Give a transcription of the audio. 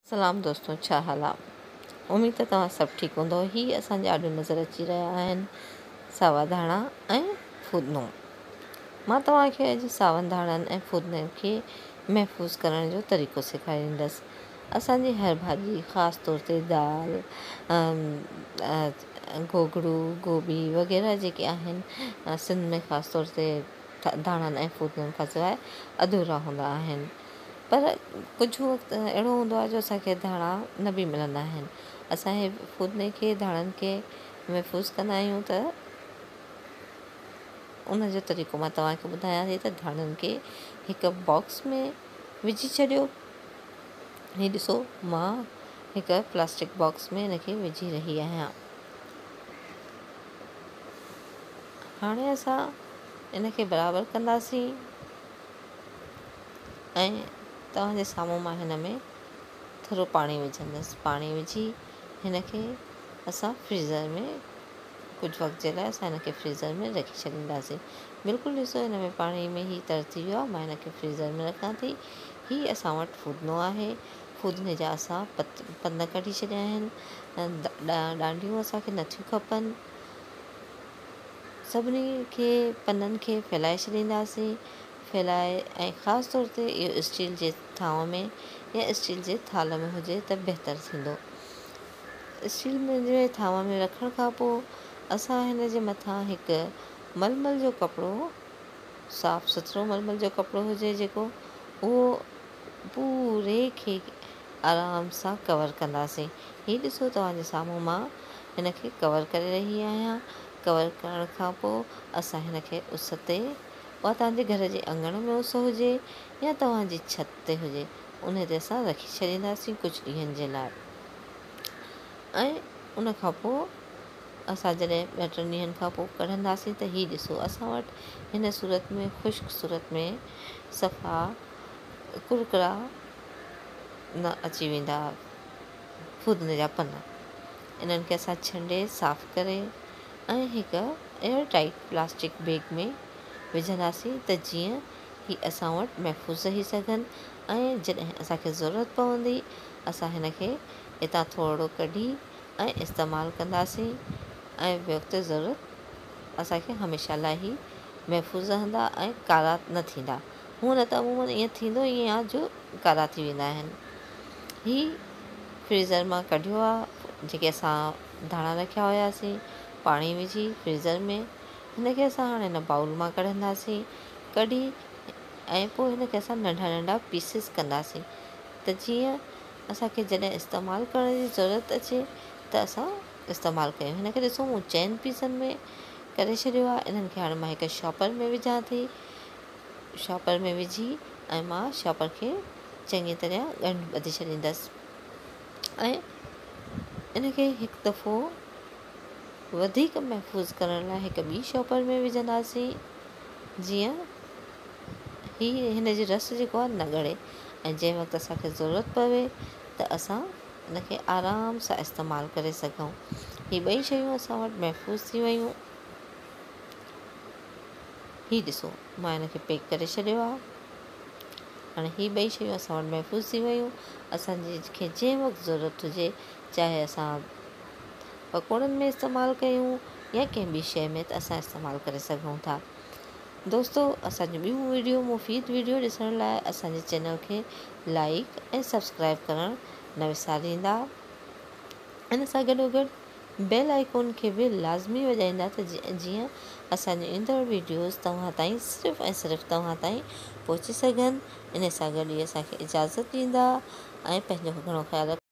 سلام دوستو ڇا حال آ اميد ته توهان سڀ ٺيڪ هوندو. هي اسان جي آڏو نظر اچي رهيا آهن ساوا ڌاڻا ۽ ڦودنو. مان توهان کي اڄ ساون ڌاڻن ۽ ڦودني کي محفوظ ڪرڻ جو طريقو سيکاريندس. اسان جي هر ڀاڄي خاص طور تي دال، گوگڙو، گوبي وغيره جيڪي آهن سنڌ ۾ خاص طور تي ڌاڻن ۽ ڦودنن کان سواءِ اڌورا هوندا آهن. پر ڪجهه وقت اهڙو هوندو آهي جو اسان کي ڌاڻا نه به ملندا آهن. اسان هي ڦودني کي ڌاڻن کي محفوظ ڪندا آهيون ته ان جو طريقو مان توهان کي ٻڌايان ٿي ته ڌاڻن کي هڪ باڪس ۾ وجهي ڇڏيو. هي ڏسو مان هڪ پلاسٽڪ باڪس ۾ هن کي وجهي رهي آهيان. هاڻي اسان ان کي برابر ڪنداسين ۽ توهان جي سامهون مان هن ۾ ٿورو پاڻي وجهندس. پاڻي وجهي هن کي اسان فريزر ۾ ڪجهه وقت جي لاءِ اسان هن کي فريزر ۾ رکي ڇڏينداسين. بلڪل ڏسو هن ۾ پاڻي ۾ هي تر ٿي ويو آهي. مان هن کي فريزر ۾ رکان ٿي. هي اسان وٽ ڦودنو آهي. ڦودني جا اسان پن ڪڍي ڇڏيا آهن. ڏانڊيون اسان کي نٿيون کپن. سڀني کي پنن کي ڦهلائي ڇڏينداسين. ڦهلائي ۽ خاص طور تي اهو اسٽيل جي ٿانو ۾ يا اسٽيل جي ٿالهه ۾ هجي ته بهتر ٿيندو. اسٽيل جي ٿانو ۾ رکڻ کان پوءِ اسان هن جي مٿان هڪ ململ جو ڪپڙو، صاف سٿرو ململ جو ڪپڙو هجي جيڪو، اهو پوري کي آرام سان ڪور ڪنداسين. هي ڏسو توهان جي سامهون مان هن کي ڪور ڪري رهي آهيان. ڪور ڪرڻ کان پوءِ اسان هن کي اس تي، اها توهان جي گهر جي اڱڻ ۾ اس هجي يا توهان جي ڇت تي هجي، ان تي اسان رکي ڇڏينداسين ڪجهه ڏينهن جي لاءِ. ۽ ان کان پوءِ اسان جڏهن ٻه ٽن ڏينهن کان پوءِ ڪڍنداسين ته هي ڏسو اسان وٽ هن صورت ۾ خشڪ صورت ۾ صفا ڪرڪرا نه اچي ويندا ڦودني جا پن. انهن کي اسان ڇنڊي صاف ڪري ۽ هڪ ايئر ٽائيٽ پلاسٽڪ بيگ ۾ وجهنداسين ته جيئن هي اسان وٽ محفوظ رهي سگهن ۽ جڏهن اسان کي ضرورت پوندي اسان هن کي هتان ٿورو ڪڍي ۽ استعمال ڪنداسين ۽ وقت ضرورت اسان کي هميشه لاءِ هي محفوظ رهندا ۽ ڪارا نه ٿيندا. هونئن نه ته عمومن ائين ٿيندو ئي آهي جو ڪارا ٿي ويندا آهن. هي فريزر مان ڪڍيو آهي، جيڪي اسان ڌاڻا رکيا هئاسين پاڻي وجهي فريزر ۾، هن کي اسان هاڻي هن بائول مان ڪڍنداسين. ڪڍي ۽ پوءِ هن کي اسان ننڍا ننڍا پيسز ڪنداسين ته جيئن اسان کي جڏهن استعمال ڪرڻ جي ضرورت اچي ته اسان استعمال ڪيون. هن کي ڏسو مون چئن پيسن ۾ ڪري ڇڏيو آهي. انهن کي هاڻي مان هڪ شاپر ۾ وجهان ٿي. شاپر ۾ وجهي ۽ مان شاپر کي چڱي طرح ڳنڍ ٻڌي ڇڏيندس ۽ ان کي هڪ دفعو وڌيڪ محفوظ ڪرڻ لاءِ هڪ ٻي شاپر ۾ وجهنداسين جيئن هي هن جي رس جيڪو آهي نه ڳڙي ۽ جنهن وقت اسان کي ضرورت پوي ته اسان ان کي آرام سان استعمال ڪري سگهون. هي ٻئي شيون اسان وٽ محفوظ ٿي ويون. هي ڏسو مان هن کي پيڪ ڪري ڇڏيو آهي. هاڻي هي ٻئي شيون اسان وٽ محفوظ ٿي ويون. اسان کي جنهن وقت ضرورت هجي، چاهي اسان پڪوڙن ۾ استعمال ڪيون يا ڪنهن ٻي شيءِ ۾ ته اسان استعمال ڪري سگهون ٿا. دوستو اسان جون ٻيون وڊيو مفيد وڊيو ڏسڻ لاءِ اسان جي چينل کي لائيڪ ۽ سبسڪرائب ڪرڻ نه وساريندا. ان سان گڏوگڏ بيل آئيڪون کي به لازمي وڄائيندا ته جيئن اسان جون ايندڙ وڊيوز توهان تائين صرف ۽ صرف توهان تائين پهچي سگهن. ان سان گڏ ئي اسان کي اجازت ڏيندا ۽ پنهنجو گهڻو خيال رکندا.